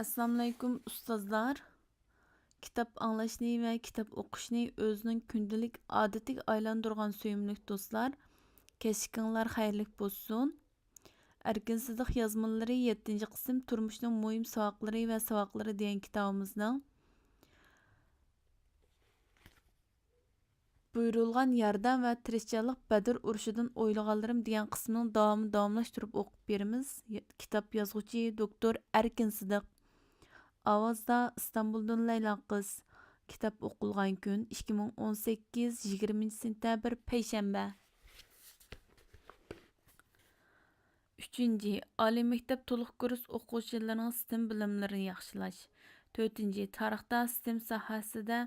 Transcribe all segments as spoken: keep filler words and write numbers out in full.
ئەسسالامۇئەلەيكۇم ئۇستازلار! كىتاب ئاڭلاشنى ۋە كىتاب ئوقۇشنى ئۆزىنىڭ كۈندىلىك ئادىتىگە ئايلاندۇرغان سۆيۈملۈك دوستلار، كەچلىكىڭلار خەيرلىك بولسۇن! ئەركىن سىدىق يازمىلىرى، يەتتىنچى قىسىم، تۇرمۇشنىڭ مۇھىم ساۋاقلىرى ۋە ساۋاقلىرى دېگەن كىتابىمىزنىڭ بۇيرۇلغان ياردەم ۋە تىرىشچانلىق بەدر ئۇرۇشىدىن ئويلىغانلىرىم دېگەن قىسمىنىڭ داۋامىنى داۋاملاشتۇرۇپ ئوقۇپ بېرىمىز. كىتاب يازغۇچى دوكتور ئەركىن سىدىق. ئاۋازدا ئىستانبۇلدىن لەيلا قىز. كىتاب ئوقۇلغان كۈن ئىككى مىڭ ئون سەككىز، يىگىرمىنچى سېنتەبىر، پەيشەنبە. ئۈچىنچى، ئالىي مەكتەپ تولۇق كۇرس ئوقۇغۇچىلىرىنىڭ ستېم بىلىملىرىنى ياخشىلاش. تۆتىنچى، تارىختا ستېم ساھەسىدە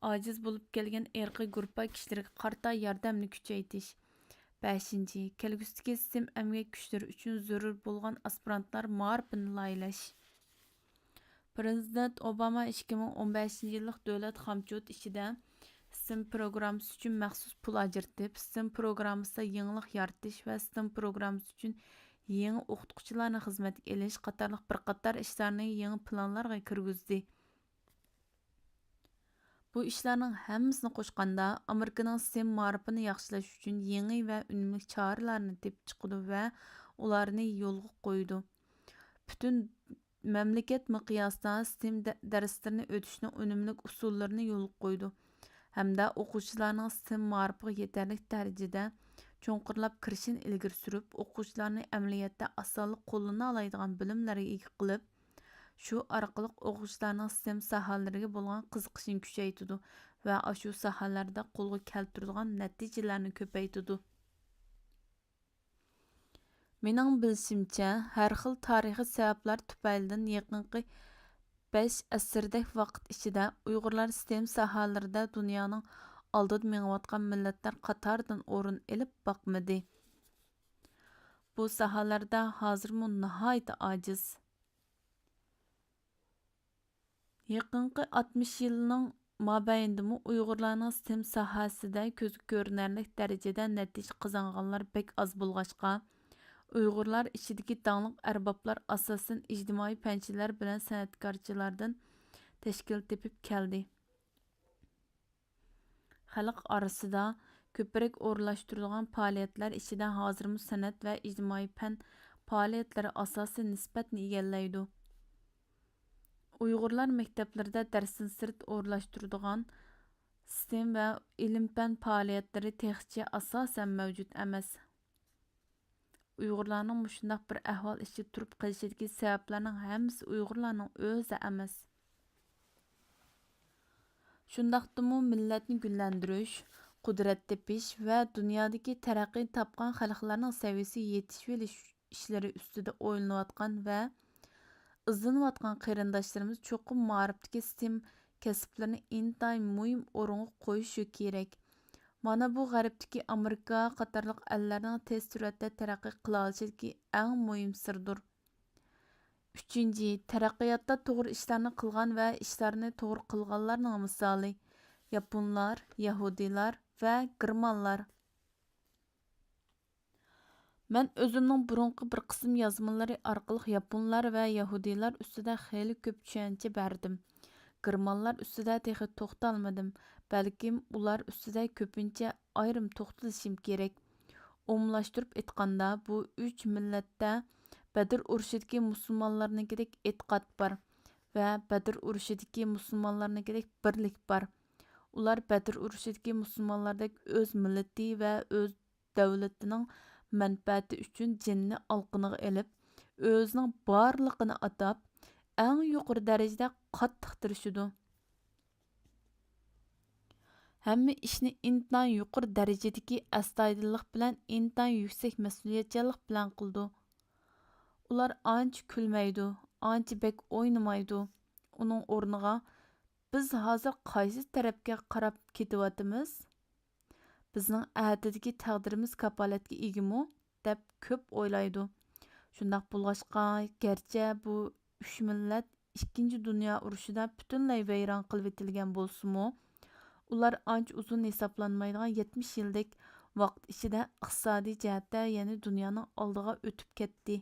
ئاجىز بولۇپ كەلگەن ئىرقىي گۇرۇپپا كىشىلىرىگە قارىتا ياردەمنى كۈچەيتىش. بەشىنچى، كەلگۈسىدىكى ستېم ئەمگەك كۈچلىرى ئۈچۈن زۆرۈر بولغان ئاسپىرانتلار مائارىپىنى لايىھەلەش. پىرېزىدېنت ئوباما ئىككى مىڭ ئون بەشىنچى يىللىق دۆلەت خامچوتى ئىچىدە ستېم پروگراممىسى ئۈچۈن مەخسۇس پۇل ئاجرىتىپ، ستېم پروگراممىسىدا يېڭىلىق يارىتىش ۋە ستېم پروگراممىسى ئۈچۈن يېڭى ئوقۇتقۇچىلارنى خىزمەتكە ئېلىش قاتارلىق بىر قاتار ئىشلارنى يېڭى پىلانلارغا كىرگۈزدى. بۇ ئىشلارنىڭ ھەممىسىنى قوشقاندا، ئامېرىكىنىڭ ستېم مائارىپىنى ياخشىلاش ئۈچۈن يېڭى ۋە ئۈنۈملۈك چارىلەرنى تېپىپ چىقىدۇ ۋە ئۇلارنى يولغا قويىدۇ. پۈتۈن مەملىكەت مىقياسىدا ستېم دە-، دەرسلىرىنى ئۆتۈشنىڭ ئۈنۈملۈك ئۇسۇللىرىنى يولغا قويىدۇ ھەمدە ئوقۇغۇچىلارنىڭ ستېم مائارىپىغا يېتەرلىك دەرىجىدە چوڭقۇرلاپ كىرىشىنى ئىلگىرى سۈرۈپ، ئوقۇغۇچىلارنى ئەمەلىيەتتە ئاسانلىق قوللىنالايدىغان بىلىملەرگە ئىگە قىلىپ، شۇ ئارقىلىق ئوقۇغۇچىلارنىڭ ستېم ساھەلىرىگە بولغان قىزىقىشىنى كۈچەيتىدۇ ۋە ئاشۇ ساھەلەردە قولغا كەلتۈرىدىغان نەتىجىلەرنى كۆپەيتىدۇ. مېنىڭ بىلىشىمچە، ھەر خىل تارىخىي سەۋەبلەر تۈپەيلىدىن يېقىنقى بەش ئەسىردەك ۋاقىت ئىچىدە ئۇيغۇرلار ستېم ساھەلىرىدە دۇنيانىڭ ئالدىدا مېڭىۋاتقان مىللەتلەر قاتارىدىن ئورۇن ئېلىپ باقمىدى. بۇ ساھەلەردە ھازىرمۇ ناھايىتى ئاجىز. يېقىنقى ئاتمىش يىلنىڭ مابەينىدىمۇ ئۇيغۇرلارنىڭ ستېم ساھەسىدە كۆزگە كۆرۈنەرلىك دەرىجىدە نەتىجە قازانغانلار بەك ئاز بولغاچقا، ئۇيغۇرلار ئىچىدىكى داڭلىق ئەربابلار ئاساسەن ئىجتىمائىي پەنچىلەر بىلەن سەنئەتكارچىلاردىن تەشكىل تېپىپ كەلدى. خەلق ئارىسىدا كۆپرەك ئورۇنلاشتۇرۇلغان پائالىيەتلەر ئىچىدە ھازىرمۇ سەنئەت ۋە ئىجتىمائىي پەن پائالىيەتلىرى ئاساسىي نىسبەتنى ئىگىلەيدۇ. ئۇيغۇرلار مەكتەپلىرىدە دەرستىن سىرت ئورۇنلاشتۇرىدىغان ستېم ۋە ئىلىم-پەن پائالىيەتلىرى تېخىچە ئاساسەن مەۋجۇت ئەمەس. ئۇيغۇرلارنىڭ مۇشۇنداق بىر ئەھۋال ئىچىدە تۇرۇپ قېلىشىدىكى سەۋەبلەرنىڭ ھەممىسى ئۇيغۇرلارنىڭ ئۆزى ئەمەس. شۇنداقتىمۇ مىللەتنى گۈللەندۈرۈش، قۇدرەت تېپىش ۋە دۇنيادىكى تەرەققىي تاپقان خەلقلەرنىڭ سەۋىيىسىگە يېتىشىۋېلىش ئىشلىرى ئۈستىدە ئويلىنىۋاتقان ۋە ئىزدىنىۋاتقان قېرىنداشلىرىمىز چوقۇم مائارىپتىكى ستېم كەسىپلىرىنى ئىنتايىن مۇھىم ئورۇنغا قويۇشى كېرەك. مانا بۇ غەربتىكى ئامېرىكا قاتارلىق ئەللەرنىڭ تېز سۈرئەتتە تەرەققىي قىلالىشىدىكى ئەڭ مۇھىم سىردۇر. ئۈچىنچى، تەرەققىياتتا توغرا ئىشلارنى قىلغان ۋە ئىشلارنى توغرا قىلغانلارنىڭ مىسالى، ياپونلار، يەھۇدىيلار ۋە گېرمانلار. مەن ئۆزۈمنىڭ بۇرۇنقى بىر قىسىم يازمىلىرى ئارقىلىق ياپونلار ۋە يەھۇدىيلار ئۈستىدە خېلى كۆپ چۈشەنچە بەردىم. گېرمانلار ئۈستىدە تېخى توختالمىدىم، بەلكىم ئۇلار ئۈستىدە كۆپىنچە ئايرىم توختىلىشىم كېرەك. ئومۇملاشتۇرۇپ ئېيتقاندا، بۇ ئۈچ مىللەتتە بەدر ئۇرۇشىدىكى مۇسۇلمانلارنىڭكىدەك ئېتىقاد بار ۋە بەدر ئۇرۇشىدىكى مۇسۇلمانلارنىڭكىدەك بىرلىك بار. ئۇلار بەدر ئۇرۇشىدىكى مۇسۇلمانلاردەك ئۆز مىللىتى ۋە ئۆز دۆلىتىنىڭ مەنپەئەتى ئۈچۈن جېنىنى ئالىقىنىغا ئېلىپ، ئۆزىنىڭ بارلىقىنى ئاتاپ، ئەڭ يۇقىرى دەرىجىدە قاتتىق تىرىشىدۇ. ھەممە ئىشنى ئىنتايىن يۇقىرى دەرىجىدىكى ئەستايىدىللىق بىلەن، ئىنتايىن يۈكسەك مەسئۇلىيەتچانلىق بىلەن قىلىدۇ. ئۇلار ئانچە كۈلمەيدۇ، ئانچە بەك ئوينىمايدۇ. ئۇنىڭ ئورنىغا، بىز ھازىر قايسى تەرەپكە قاراپ كېتىۋاتىمىز؟ بىزنىڭ ئەتىدىكى تەقدىرىمىز كاپالەتكە ئىگىمۇ؟ دەپ كۆپ ئويلايدۇ. شۇنداق بولغاچقا، گەرچە بۇ ئۈچ مىللەت ئىككىنچى دۇنيا ئۇرۇشىدا پۈتۈنلەي ۋەيران قىلىۋېتىلگەن بولسىمۇ، ئۇلار ئانچە ئۇزۇن ھېسابلانمايدىغان يەتمىش يىلدەك ۋاقىت ئىچىدە ئىقتىسادىي جەھەتتە يەنە دۇنيانىڭ ئالدىغا ئۆتۈپ كەتتى.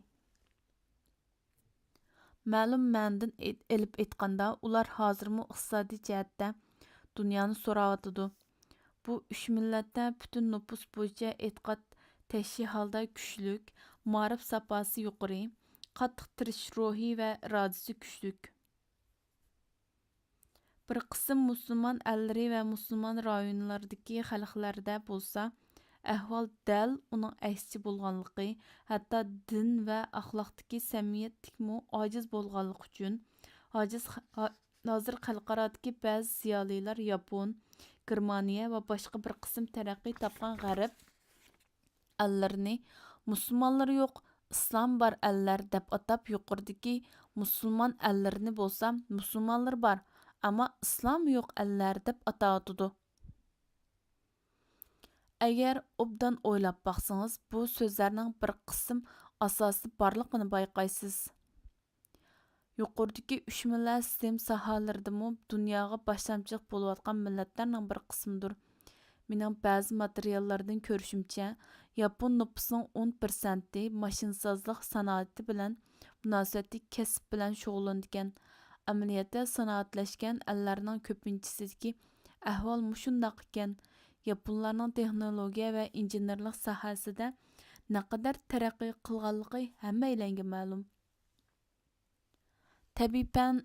مەلۇم مەنىدىن ئېيت-، ئېلىپ ئېيتقاندا، ئۇلار ھازىرمۇ ئىقتىسادىي جەھەتتە دۇنيانى سوراۋاتىدۇ. بۇ ئۈچ مىللەتتە پۈتۈن نوپۇس بويىچە ئېتىقاد تەكشى ھالدا كۈچلۈك، مائارىپ ساپاسى يۇقىرى، قاتتىق تىرىشىش روھى ۋە ئىرادىسى كۈچلۈك. بىر قىسىم مۇسۇلمان ئەللىرى ۋە مۇسۇلمان رايونلىرىدىكى خەلقلەردە بولسا، ئەھۋال دەل ئۇنىڭ ئەكسىچە بولغانلىقى، ھەتتا دىن ۋە ئەخلاقتىكى سەمىمىيەتتىكمۇ ئاجىز بولغانلىقى ئۈچۈن، ھاجىز-، ھا-، ھازىر خەلقئارادىكى بەزى زىيالىيلار ياپون، گېرمانىيە ۋە باشقا بىر قىسىم تەرەققىي تاپقان غەرب ئەللىرىنى مۇسۇلمانلىرى يوق، ئىسلامى بار ئەللەر دەپ ئاتاپ، يۇقىرىدىكى مۇسۇلمان ئەللىرىنى بولسا مۇسۇلمانلىرى بار، ئەمما ئىسلامى يوق ئەللەر دەپ ئاتاۋاتىدۇ. ئەگەر ئوبدان ئويلاپ باقسىڭىز، بۇ سۆزلەرنىڭ بىر قىسىم ئاساسى بارلىقىنى بايقايسىز. يۇقىرىدىكى ئۈچ مىللەت سىستېما ساھەلىرىدىمۇ دۇنياغا باشلامچىلىق بولۇۋاتقان مىللەتلەرنىڭ بىر قىسمىدۇر. مېنىڭ بەزى ماتېرىياللاردىن كۆرۈشۈمچە، ياپون نوپۇسىنىڭ ئون پىرسەنتى ماشىنىسازلىق سانائىتى بىلەن مۇناسىۋەتلىك كەسىپ بىلەن شۇغۇللىنىدىكەن. ئەمەلىيەتتە، سانائەتلەشكەن ئەللەرنىڭ كۆپىنچىسىدىكى ئەھۋال مۇشۇنداق ئىكەن. ياپونلارنىڭ تېخنولوگىيە ۋە ئىنژېنېرلىق ساھەسىدە نەقەدەر تەرەققىي قىلغانلىقى ھەممەيلەنگە مەلۇم. تەبىئىي پەن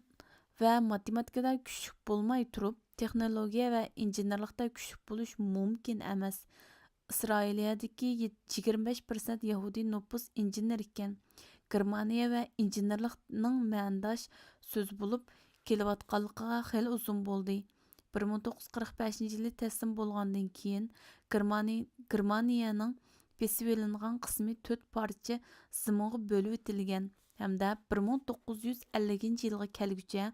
ۋە ماتېماتىكىدا كۈچلۈك بولماي تۇرۇپ، تېخنولوگىيە ۋە ئىنژېنېرلىقتا كۈچلۈك بولۇش مۇمكىن ئەمەس. ئىسرائىلىيەدىكى يىگىرمە بەش پىرسەنت يەھۇدىي نوپۇس ئىنژېنېر ئىكەن. گېرمانىيە ۋە ئىنژېنېرلىقنىڭ مەنىداش سۆز بولۇپ كېلىۋاتقانلىقىغا خېلى ئۇزۇن بولدى. بىر مىڭ توققۇز يۈز قىرىق بەشىنچى يىلى تەسلىم بولغاندىن كېيىن، گېرمانىي-، گېرمانىيەنىڭ بېسىۋېلىنغان قىسمى تۆت پارچە زېمىنغا بۆلۈۋېتىلگەن ھەمدە بىر مىڭ توققۇز يۈز ئەللىكىنچى يىلغا كەلگۈچە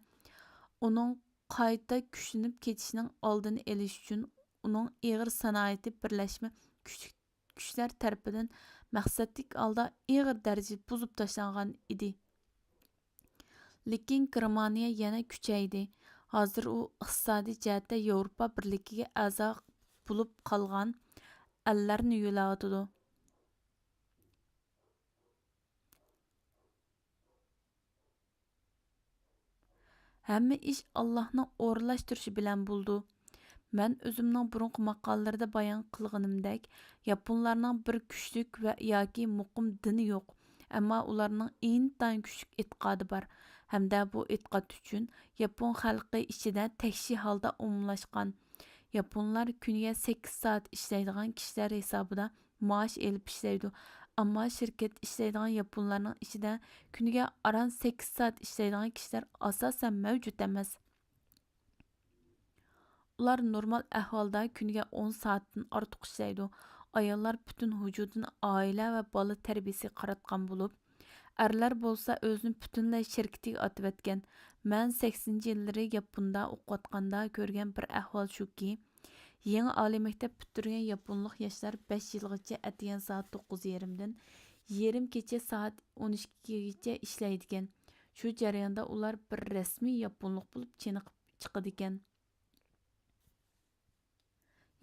ئۇنىڭ قايتا كۈچلىنىپ كېتىشىنىڭ ئالدىنى ئېلىش ئۈچۈن ئۇنىڭ ئېغىر سانائىتى بىرلەشمە كۈچلۈك كۈچلەر تەرىپىدىن مەقسەتلىك ھالدا ئېغىر دەرىجىدە بۇزۇپ تاشلانغان ئىدى. لېكىن گېرمانىيە يەنە كۈچەيدى. ھازىر ئۇ ئىقتىسادىي جەھەتتە ياۋروپا بىرلىكىگە ئەزا بولۇپ قالغان ئەللەرنى يۆلەۋاتىدۇ. ھەممە ئىش ئاللاھنىڭ ئورۇنلاشتۇرۇشى بىلەن بولىدۇ. مەن ئۆزۈمنىڭ بۇرۇنقى ماقالىلىرىدە بايان قىلغىنىمدەك، ياپونلارنىڭ بىر كۈچلۈك ۋە ياكى مۇقىم دىنى يوق، ئەمما ئۇلارنىڭ ئىنتايىن كۈچلۈك ئېتىقادى بار ھەمدە بۇ ئېتىقاد ئۈچۈن ياپون خەلقى ئىچىدە تەكشى ھالدا ئومۇملاشقان. ياپونلار كۈنىگە سەككىز سائەت ئىشلەيدىغان كىشىلەر ھېسابىدا مائاش ئېلىپ ئىشلەيدۇ. ئەمما شىركەتتە ئىشلەيدىغان ياپونلارنىڭ ئىچىدە كۈنىگە ئاران سەككىز سائەت ئىشلەيدىغان كىشىلەر ئاساسەن مەۋجۇت ئەمەس. ئۇلار نورمال ئەھۋالدا كۈنىگە ئون سائەتتىن ئارتۇق ئىشلەيدۇ. ئاياللار پۈتۈن ۋۇجۇدىنى ئائىلە ۋە بالا تەربىيىسىگە قاراتقان بولۇپ، ئەرلەر بولسا ئۆزىنى پۈتۈنلەي شىركىتىگە ئاتىۋەتكەن. مەن سەكسىنىنچى يىللىرى ياپوندا ئوقۇۋاتقاندا كۆرگەن بىر ئەھۋال شۇكى، يېڭى ئالىي مەكتەپ پۈتتۈرگەن ياپونلۇق ياشلار بەش يىلغىچە ئەتىگەن سائەت توققۇز يېرىمدىن يېرىم كېچە سائەت ئون ئىككىگىچە ئىشلەيدىكەن. شۇ جەرياندا ئۇلار بىر رەسمىي ياپونلۇق بولۇپ چېنىقىپ چىقىدىكەن.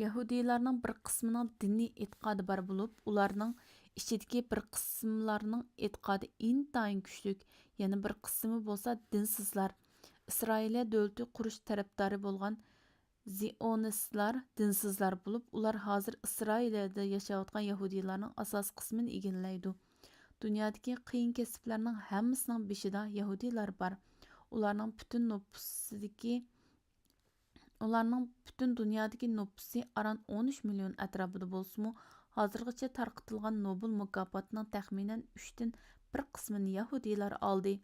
يەھۇدىيلارنىڭ بىر قىسمىنىڭ دىنىي ئېتىقادى بار بولۇپ، ئۇلارنىڭ ئىچىدىكى بىر قىسىملارنىڭ ئېتىقادى ئىنتايىن كۈچلۈك، يەنە بىر قىسمى بولسا دىنسىزلار. ئىسرائىلىيە دۆلىتى قۇرۇش تەرەپدارى بولغان زىئونىستلار دىنسىزلار بولۇپ، ئۇلار ھازىر ئىسرائىلىيەدە ياشاۋاتقان يەھۇدىيلارنىڭ ئاساسىي قىسمىنى ئىگىلەيدۇ. دۇنيادىكى قىيىن كەسىپلەرنىڭ ھەممىسىنىڭ بېشىدا يەھۇدىيلار بار. ئۇلارنىڭ پۈتۈن نوپۇسىدىكى، ئۇلارنىڭ پۈتۈن دۇنيادىكى نوپۇسى ئاران ئون ئۈچ مىليون ئەتراپىدا بولسىمۇ، ھازىرغىچە تارقىتىلغان نوبېل مۇكاپاتىنىڭ تەخمىنەن ئۈچتىن بىر قىسمىنى يەھۇدىيلار ئالدى.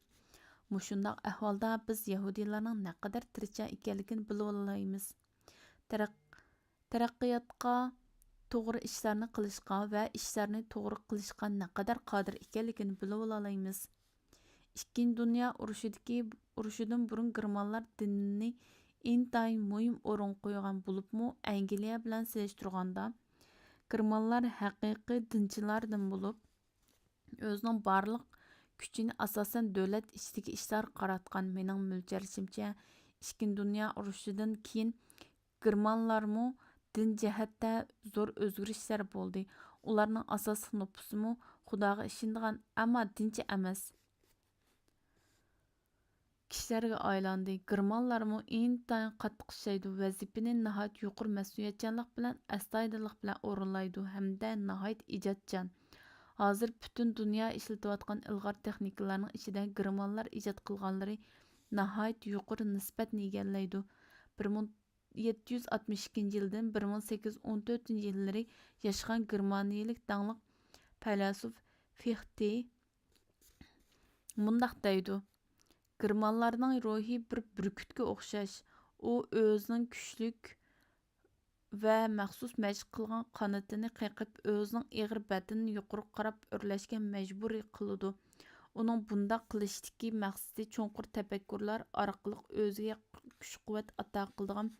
مۇشۇنداق ئەھۋالدا بىز يەھۇدىيلارنىڭ نەقەدەر تىرىشچان ئىكەنلىكىنى بىلىۋالالايمىز. تەرەق-، تەرەققىياتقا، توغرا ئىشلارنى قىلىشقا ۋە ئىشلارنى توغرا قىلىشقا نەقەدەر قادىر ئىكەنلىكىنى بىلىۋالالايمىز. ئىككىنچى دۇنيا ئۇرۇشىدىكى، ئۇرۇشىدىن بۇرۇن گېرمانلار دىننى ئىنتايىن مۇھىم ئورۇنغا قويغان بولۇپمۇ، ئەنگلىيە بىلەن سېلىشتۇرغاندا، گېرمانلار ھەقىقىي دىنچىلاردىن بولۇپ، ئۆزىنىڭ بارلىق كۈچىنى ئاساسەن دۆلەت ئىچىدىكى ئىشلارغا قاراتقان. مېنىڭ مۆلچەرلىشىمچە، ئىككىنچى دۇنيا ئۇرۇشىدىن كېيىن گېرمانلارمۇ دىن جەھەتتە زور ئۆزگىرىشلەر بولدى. ئۇلارنىڭ ئاساسلىق نوپۇسىمۇ خۇداغا ئىشىنىدىغان، ئەمما دىنچى ئەمەس. كىشىلەرگە ئايلاندى. گېرمانلارمۇ ئىنتايىن قاتتىق ئىشلەيدۇ، ۋەزىپىنى ناھايىتى يۇقىرى مەسئۇلىيەتچانلىق بىلەن، ئەستايىدىللىق بىلەن ئورۇنلايدۇ ھەمدە ناھايىتى ئىجادچان. ھازىر پۈتۈن دۇنيا ئىشلىتىۋاتقان ئىلغار تېخنىكىلارنىڭ ئىچىدە گېرمانلار ئىجاد قىلغانلىرى ناھايىتى يۇقىرى نىسبەتنى ئىگىلەيدۇ. بىر مىڭ يەتتە يۈز ئاتمىش ئىككىنچى يىلدىن بىر مىڭ سەككىز يۈز ئون تۆتىنچى يىللىرى ياشىغان گېرمانىيىلىك داڭلىق پەيلاسوپ فىختې مۇنداق دەيدۇ: «گېرمانلارنىڭ روھى بىر بۈركۈتكە ئوخشاش. ئۇ ئۆزىنىڭ كۈچلۈك ۋە مەخسۇس مەشىق قىلغان قانىتىنى قېقىپ، ئۆزىنىڭ ئېغىر بەدىنىنى يۇقىرىغا قاراپ ئۆرلەشكە مەجبۇر قىلىدۇ. ئۇنىڭ بۇنداق قىلىشتىكى مەقسىتى چوڭقۇر تەپەككۇرلار ئارقىلىق ئۆزىگە كۈچ-قۇۋۋەت ئاتا قىلىدىغان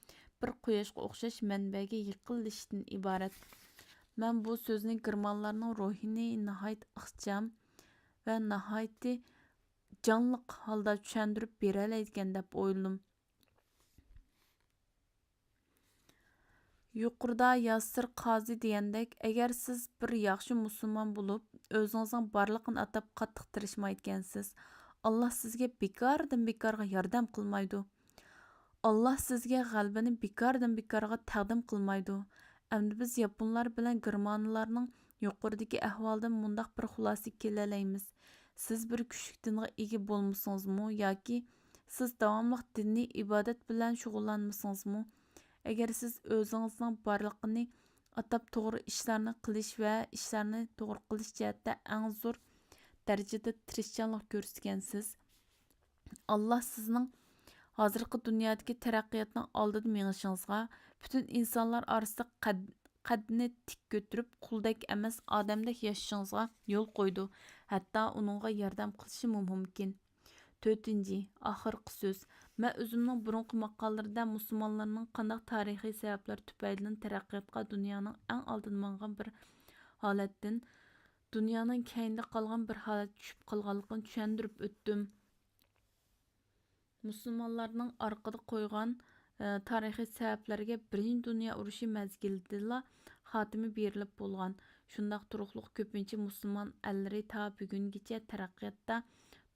بىر قۇياشقا ئوخشاش مەنبەگە يېقىنلىشىشتىن ئىبارەت.» مەن بۇ سۆزنى گېرمانلارنىڭ روھىنى ناھايىتى ئىخچام ۋە ناھايىتى جانلىق ھالدا چۈشەندۈرۈپ بېرەلەيدىكەن دەپ ئويلىدىم. يۇقىرىدا ياسىر قازى دېگەندەك، ئەگەر سىز بىر ياخشى مۇسۇلمان بولۇپ، ئۆزىڭىزنىڭ بارلىقىنى ئاتاپ قاتتىق تىرىشمايدىكەنسىز، ئاللا سىزگە بىكاردىن بىكارغا ياردەم قىلمايدۇ. ئاللا سىزگە غەلىبىنى بىكاردىن بىكارغا تەقدىم قىلمايدۇ. ئەمدى بىز ياپونلار بىلەن گېرمانلارنىڭ يۇقىرىدىكى ئەھۋالدىن مۇنداق بىر خۇلاسىگە كېلەلەيمىز. سىز بىر كۈچلۈك دىنغا ئىگە بولمىسىڭىزمۇ ياكى سىز داۋاملىق دىنىي ئىبادەت بىلەن شۇغۇللانمىسىڭىزمۇ، ئەگەر سىز ئۆزىڭىزنىڭ بارلىقىنى ئاتاپ توغرا ئىشلارنى قىلىش ۋە ئىشلارنى توغرا قىلىش جەھەتتە ئەڭ زور دەرىجىدە تىرىشچانلىق كۆرسىتىدىكەنسىز، ئاللا سىزنىڭ ھازىرقى دۇنيادىكى تەرەققىياتنىڭ ئالدىدا مېڭىشىڭىزغا، پۈتۈن ئىنسانلار ئارىسىدا قەد-، قەددىنى تىك كۆتۈرۈپ، قۇلدەك ئەمەس، ئادەمدەك ياشىشىڭىزغا يول قويىدۇ، ھەتتا ئۇنىڭغا ياردەم قىلىشىمۇ مۇمكىن. تۆتىنچى، ئاخىرقى سۆز. مەن ئۆزۈمنىڭ بۇرۇنقى ماقالىلىرىدە مۇسۇلمانلارنىڭ قانداق تارىخىي سەۋەبلەر تۈپەيلىدىن تەرەققىياتقا دۇنيانىڭ ئەڭ ئالدىدا ماڭغان بىر ھالەتتىن دۇنيانىڭ كەينىدە قالغان بىر ھالەتكە چۈشۈپ قالغانلىقىنى چۈشەندۈرۈپ ئۆتتۈم. مۇسۇلمانلارنىڭ ئارقىدا قويغان، ئە، تارىخىي سەۋەبلەرگە بىرىنچى دۇنيا ئۇرۇشى مەزگىلىدىلا خاتىمە بېرىلىپ بولغان. شۇنداق تۇرۇقلۇق كۆپىنچە مۇسۇلمان ئەللىرى تا بۈگۈنگىچە تەرەققىياتتا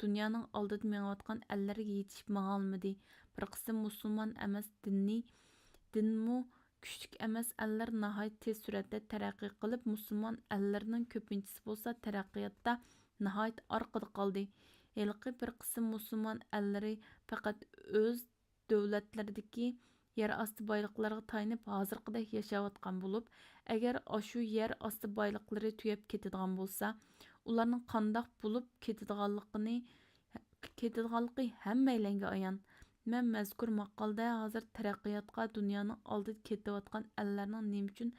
دۇنيانىڭ ئالدىدا مېڭىۋاتقان ئەللەرگە يېتىشىپ ماڭالمىدى. بىر قىسىم مۇسۇلمان ئەمەس دىننى، دىنمۇ كۈچلۈك ئەمەس ئەللەر ناھايىتى تېز سۈرئەتتە تەرەققىي قىلىپ، مۇسۇلمان ئەللىرىنىڭ كۆپىنچىسى بولسا تەرەققىياتتا ناھايىتى ئارقىدا قالدى. ھېلىقى بىر قىسىم مۇسۇلمان ئەللىرى پەقەت ئۆز دۆلەتلىرىدىكى يەر ئاستى بايلىقلىرىغا تايىنىپ، ھازىرقىدەك ياشاۋاتقان بولۇپ، ئەگەر ئاشۇ يەر ئاستى بايلىقلىرى تۈگەپ كېتىدىغان بولسا، ئۇلارنىڭ قانداق بولۇپ كېتىدىغانلىقىنى، كېتىدىغانلىقى ھەممەيلەنگە ئايان. مەن مەزكۇر ماقالىدە ھازىر تەرەققىياتقا دۇنيانىڭ ئالدىدا كېتىۋاتقان ئەللەرنىڭ نېمە ئۈچۈن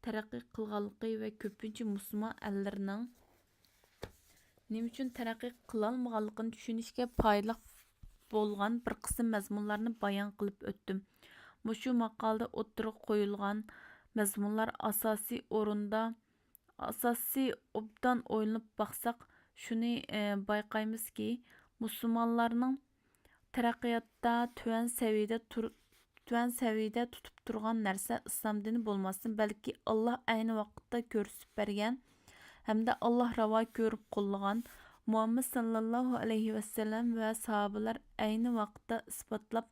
تەرەققىي قىلغانلىقى ۋە كۆپىنچە مۇسۇلمان ئەللىرىنىڭ نېمە ئۈچۈن تەرەققىي قىلالمىغانلىقىنى چۈشىنىشكە پايدىلىق بولغان بىر قىسىم مەزمۇنلارنى بايان قىلىپ ئۆتتۈم. مۇشۇ ماقالىدە ئوتتۇرىغا قويۇلغان مەزمۇنلار ئاساسىي ئورۇندا، ئاساسىي ئوبدان ئويلىنىپ باقساق، شۇنى، ئى، بايقايمىزكى، مۇسۇلمانلارنىڭ تەرەققىياتتا تۆۋەن سەۋىيەدە تۇر-، تۆۋەن سەۋىيەدە تۇتۇپ تۇرغان نەرسە ئىسلام دىنى بولماستىن، بەلكى ئاللا ئەينى ۋاقىتتا كۆرسىتىپ بەرگەن ھەمدە ئاللا راۋا كۆرۈپ قوللىغان مۇھەممەد ساللاللاھۇ ئەلەيھى ۋەسەللەم ۋە ساھابىلەر ئەينى ۋاقىتتا ئىسپاتلاپ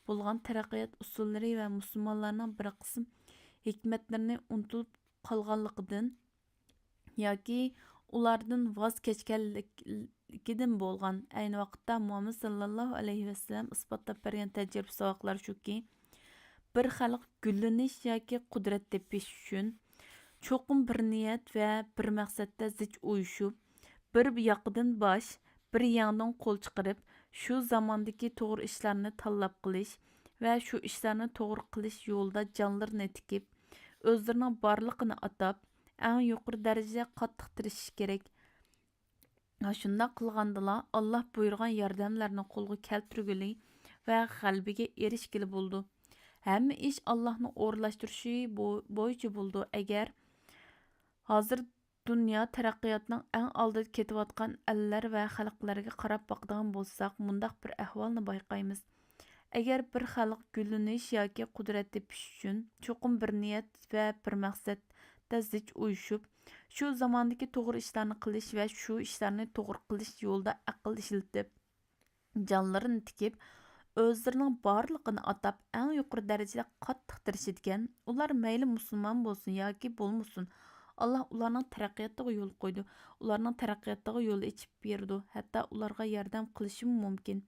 بولغان تەرەققىيات ئۇسۇللىرى ۋە مۇسۇلمانلارنىڭ بىر قىسىم ھېكمەتلىرىنى ئۇنتۇلۇپ قالغانلىقىدىن ياكى ئۇلاردىن ۋاز كەچكەنلىكىدىن بولغان. ئەينى ۋاقىتتا مۇھەممەد ساللاللاھۇ ئەلەيھى ۋەسەللەم ئىسپاتلاپ بەرگەن تەجرىبە ساۋاقلار شۇكى، بىر خەلق گۈللىنىش ياكى قۇدرەت تېپىش ئۈچۈن چوقۇم بىر نىيەت ۋە بىر مەقسەتتە زىچ ئۇيۇشۇپ، بىر ياقىدىن باش، بىر يەڭدىن قول چىقىرىپ، شۇ زاماندىكى توغرا ئىشلارنى تاللاپ قىلىش ۋە شۇ ئىشلارنى توغرا قىلىش يولىدا جانلىرىنى تىكىپ، ئۆزلىرىنىڭ بارلىقىنى ئاتاپ، ئەڭ يۇقىرى دەرىجىدە قاتتىق تىرىشىش كېرەك. شۇنداق قىلغاندىلا، ئاللا بۇيرۇغان ياردەملەرنى قولغا كەلتۈرگىلى ۋە غەلىبىگە ئېرىشكىلى بولىدۇ. ھەممە ئىش ئاللانىڭ ئورۇنلاشتۇرۇشى بو-، بويىچە بولىدۇ. ئەگەر ھازىر دۇنيا تەرەققىياتنىڭ ئەڭ ئالدىدا كېتىۋاتقان ئەللەر ۋە خەلقلەرگە قاراپ باقىدىغان بولساق، مۇنداق بىر ئەھۋالنى بايقايمىز. ئەگەر بىر خەلق گۈللىنىش ياكى قۇدرەت تېپىش ئۈچۈن چوقۇم بىر نىيەت ۋە بىر مەقسەتتە زىچ ئۇيۇشۇپ، شۇ زاماندىكى توغرا ئىشلارنى قىلىش ۋە شۇ ئىشلارنى توغرا قىلىش يولىدا ئەقىل ئىشلىتىپ، جانلىرىنى تىكىپ، ئۆزلىرىنىڭ بارلىقىنى ئاتاپ، ئەڭ يۇقىرى دەرىجىدە قاتتىق تىرىشىدىكەن. ئۇلار مەيلى مۇسۇلمان بولسۇن ياكى بولمىسۇن، ئاللا ئۇلارنىڭ تەرەققىياتىغا يول قويىدۇ، ئۇلارنىڭ تەرەققىياتىغا يول ئېچىپ بېرىدۇ، ھەتتا ئۇلارغا ياردەم قىلىشىمۇ مۇمكىن.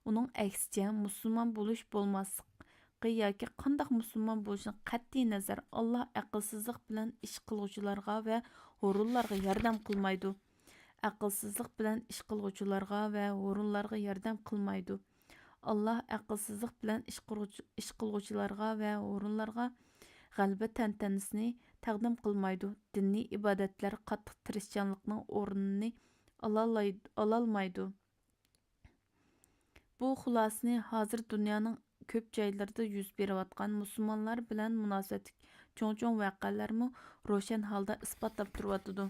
ئۇنىڭ ئەكسىچە، مۇسۇلمان بولۇش بولماسلىقى ياكى قانداق مۇسۇلمان بولۇشىدىن قەتئىينەزەر، ئاللا ئەقىلسىزلىق بىلەن ئىش قىلغۇچىلارغا ۋە ھۇرۇنلارغا ياردەم قىلمايدۇ. ئەقىلسىزلىق بىلەن ئىش قىلغۇچىلارغا ۋە ھۇرۇنلارغا ياردەم قىلمايدۇ. ئاللا ئەقىلسىزلىق بىلەن ئىش قىلغۇچ-، ئىش قىلغۇچىلارغا ۋە ھۇرۇنلارغا غەلىبە تەنتەنىسىنى تەقدىم قىلمايدۇ. دىنىي ئىبادەتلەر قاتتىق تىرىشچانلىقنىڭ ئورنىنى ئالالاي-، ئالالمايدۇ. بۇ خۇلاسىنى ھازىر دۇنيانىڭ كۆپ جايلىرىدا يۈز بېرىۋاتقان مۇسۇلمانلار بىلەن مۇناسىۋەتلىك چوڭ-چوڭ ۋەقەلەرمۇ روشەن ھالدا ئىسپاتلاپ تۇرۇۋاتىدۇ.